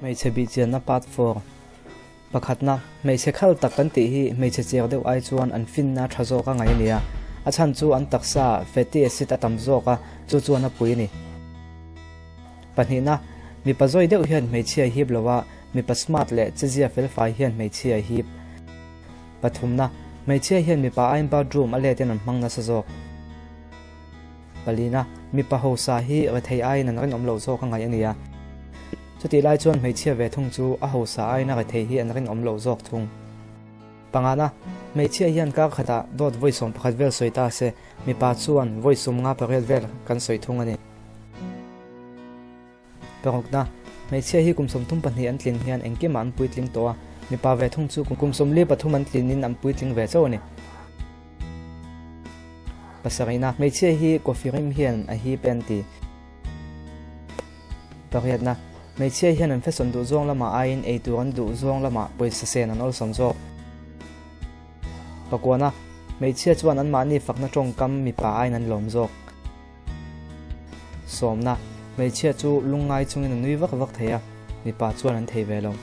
Hmeichhe bihchianna Part 4 Pakhatna, Hmeichhe khal tak kan tih hi hmeichhe cher deuh ai chuan an finna tha zawk a ngaih a nia. A chhan chu an taksa fatty acid a tam zawk a, chu chuan a pui a ni. Pahnihna, Mipa zawi deuh hian hmeichhia a hip lo a, mipa smart leh chezia felfai hian hmeichhia a hip. Pathumna, Hmeichhia hian mipa aiin bathroom a let in an hmang nasa zawk. Palina, Mipa hausa hi rethei aiin an rinawm loh zawk a ngaih a nia. Chutih lai chuan hmeichhia ve thung chu a hausa aiin a rethei hi an rinawm loh zawk thung. Pangana, Hmeichhia hian kar khatah dawt vawi 11 vel sawi ta se, mipa chuan vawi 58 vel kan sawi thung a ni. Parukna, Hmeichhia hi kum 32 an tlin hian engkimah an puitling tawh a, mipa ve thung chu kum 43 an tlinin an puitling ve chauh a ni. Pasarihna, Hmeichhia hi coffee rim hian a hip e an ti. Pariatna, Hmeichhia hian an fashion duh zawng lamah aiin eitur an duh zawng lamah pawisa sen an awlsam zawk. Pakuana, Hmeichhia chuan anmahni fakna tawngkam mipa aiin an lawm zawk. Sawmna, Hmeichhia chu lungngai chungin a nui vak vak thei a, mipa chuan an thei ve lo.